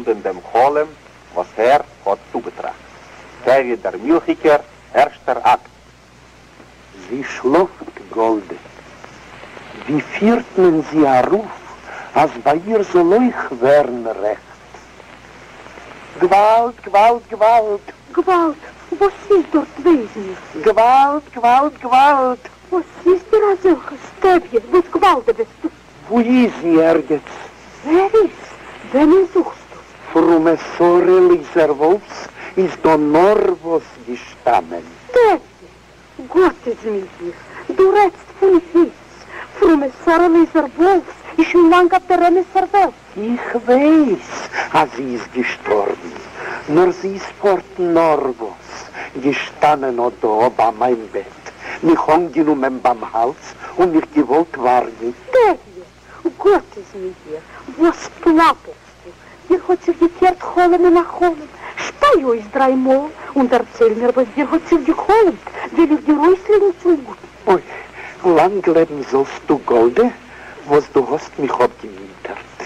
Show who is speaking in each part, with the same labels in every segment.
Speaker 1: געמאלדען דעם חלום וואס ער האט צוגעטראכט. טביה דער מילכיגער, ערשטער אקט.
Speaker 2: זי שלאפט גאלדע. ווי פירט מען זי ארויף אז ביי איר זאל אויך ווערן רעכט? גוואלד! גוואלד! גוואלד!
Speaker 3: גוואלד! וואס איז דארט וויי איז מיר?
Speaker 2: גוואלד! גוואלד! גוואלד!
Speaker 3: וואס איז דיר אזעלכעס, טביה, וואס גוואלדעוועסטו?
Speaker 2: וואו איז זי ערגעץ?
Speaker 3: ווער איז? וועמען זוכסטו?
Speaker 2: פרומע שרה לייזער וואלפס איז דא נארוואס געשטאנען.
Speaker 3: טביה, גאט איז מיט דיר, דו רעדסט פון וויץ, פרומע שרה לייזער וואלפס איז שוין לאנג אויף דער אמת'ער וועלט.
Speaker 2: איך ווייס אז זי איז געשטארבן, נאר זי איז פארט נארוואס געשטאנען אט דא ביי מיין בעט, מיך אנגענומען ביים האלז און מיך געוואלט ווארגן.
Speaker 3: טביה, גאט איז מיט דיר, וואס פלאפלסטו? דיר האט זיך געקערט חלומ'ען א חלום, שפיי אויס דריי מאל און דערצייל מיר וואס דיר האט זיך געחלומט, וועל איך דיר אויסלייגן צום גוטן.
Speaker 2: אוי, לאנג לעבן זאלסטו גאלדע, וואס דו האסט מיך אפגעמינטערט.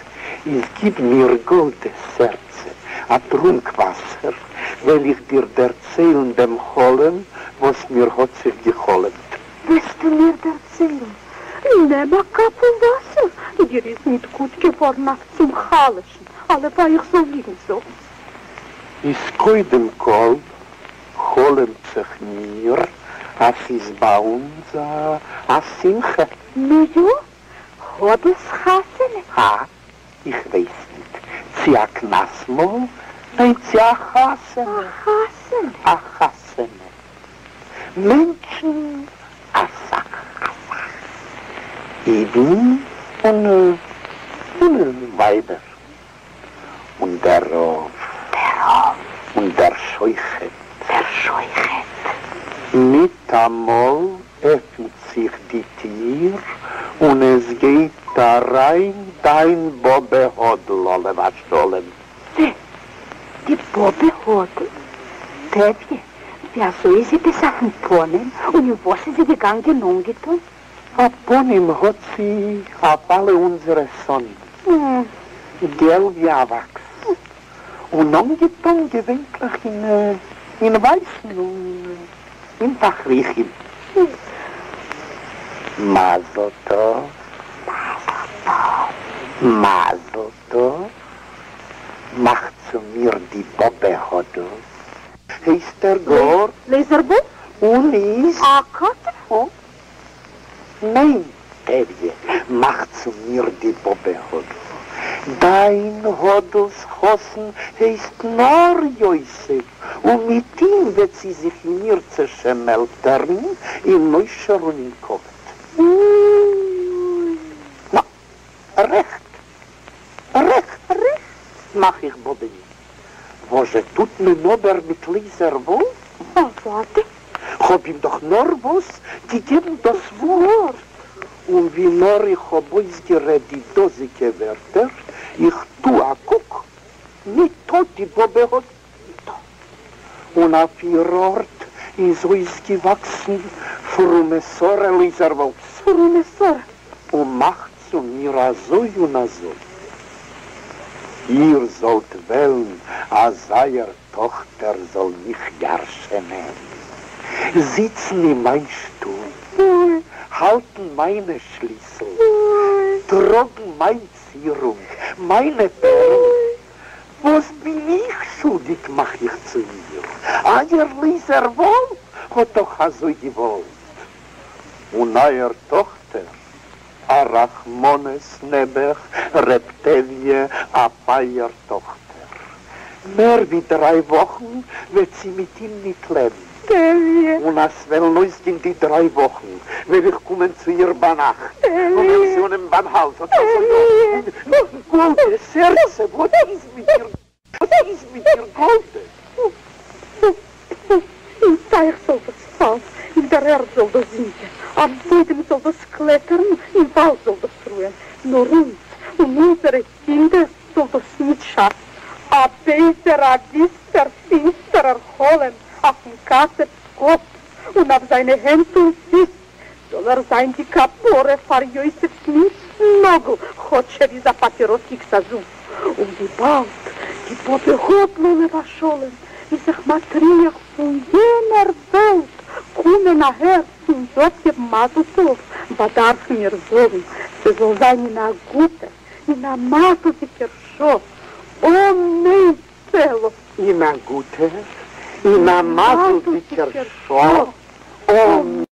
Speaker 2: איז גיב מיר גאלדע סערצע א טרונק וואסער, וועל איך דיר דערציילן דעם חלום וואס מיר האט זיך געחלומט.
Speaker 3: וועסטו מיר דערציילן? נעם א קאפל וואסער, דיר איז ניט גוט געווארן אויף צום חלש'ן, הלוואי איך זאל ליגן זאגן.
Speaker 2: איז קודם כל חלומ'ט זיך מיר אז ס'איז ביי אונז א שמחה.
Speaker 3: נו יא, האדל'ס חתונה.
Speaker 2: הא? איך ווייס ניט צי א קנס מאל, ניין צי א חתונה.
Speaker 3: א חתונה.
Speaker 2: א חתונה. מענטשן אסאך אסאך. אידן און און ווייבער. און דער רב.
Speaker 3: דער רב.
Speaker 2: און דער שוחט.
Speaker 3: דער שוחט.
Speaker 2: מיטאמאל עפנט זיך די טיר און עס גייט אריין דיין באבע האדל עליו השלום.
Speaker 3: ווער? די באבע האדל? טביה, ווי אזוי איז עס אויפן פנים און אין וואס איז זי געגאנגען אנגעטון?
Speaker 2: א פנים האט זי אויף אלע אונזערע שונאים, געל ווי א וואקס, און אנגעטון געווענטליך אין ווייסן און אין תכריכים. מזל טוב, מזל טוב, מאכט צו מיר די באבע האדל. הייסט ער גאר?
Speaker 3: לייזער וואלף?
Speaker 2: און איז?
Speaker 3: א קאטער?
Speaker 2: ניין, טביה, מאכט צו מיר די באבע האדל, דיין האדל'ס חתן הייסט נאר יוסף, און מיט אים וועט זי זיך אם ירצה השם עלטערן אין עושר און אין כבוד. נא, רעכט, רעכט, רעכט, מאך איך באבע'ן. וואס זשע טוט מען אבער מיט לייזער וואלף?
Speaker 3: אוודאי.
Speaker 2: כ'האב אים דאך נארוואס געגעבן דאס ווארט, און ווי נאר איך האב אויסגערעדט די דאזיגע ווערטער, איך טו א קוק, ניטא די באבע האדל, ניטא. און אויף איר ארט איז אויסגעוואקסן פרומע שרה לייזער וואלפס.
Speaker 3: פרומע שרה.
Speaker 2: און מאכט צו מיר אזוי און אזוי, איר זאלט וועלן אז אייער טאכטער זאל מיך ירשענען, זיצן אין מיין שטול, האלטן מיינע שליסל, טראגן מיין צירונג, מיינע פערל, וואס בין איך שולדיג מאך איך צו איר, אייער לייזער וואלף האט דאך אזוי געוואלט, און אייער טאכטער א רחמנות נעבעך ר' טביה אויף אייער טאכטער. מער ווי דריי וואכן וועט זי מיט אים ניט לעבן.
Speaker 3: טביה.
Speaker 2: און אז ס'וועלן אויסגיין די דריי וואכן וועל איך קומען צו איר ביינאכט און וועל זי אננעמען ביים האלז אט אזוי און גאלדע סערצע וואס איז מיט דיר וואס איז מיט דיר גאלדע?
Speaker 3: אין טײַך זאָל דאָס פֿאַלן, אין דער ערד זאָל דאָס זינקען, אויף בוידעם זאָל דאָס קלעטערן, אין וואַלד זאָל דאָס רוען, נאָר אונדז און אונדזערע קינדער זאָל דאָס ניט שאַטן. אַ בייזער, אַ וויסטער, פֿינצטערער חלום אויפֿן קצבֿס קאָפּ און אויף זײַנע הענט און פֿיס זאָל ער זײַן די כּפּרה פֿאַר יוספֿס מינדסטן נאָגל, כאָטש ער איז אַ פּאַפּיראָסניקס אַ זון. און וויבאַלד. די באבע רחל עליה השלום איז זיך מטריח פון יענער וועלט קומען אהער אונז אפגעבן מזל טוב, באדארפן מיר זאגן ס'זאל זיין אין א גוטער אין א מזל'דיגער שעה, אמן סלה.
Speaker 2: אין א גוטער אין א מזל'דיגער שעה, אמן.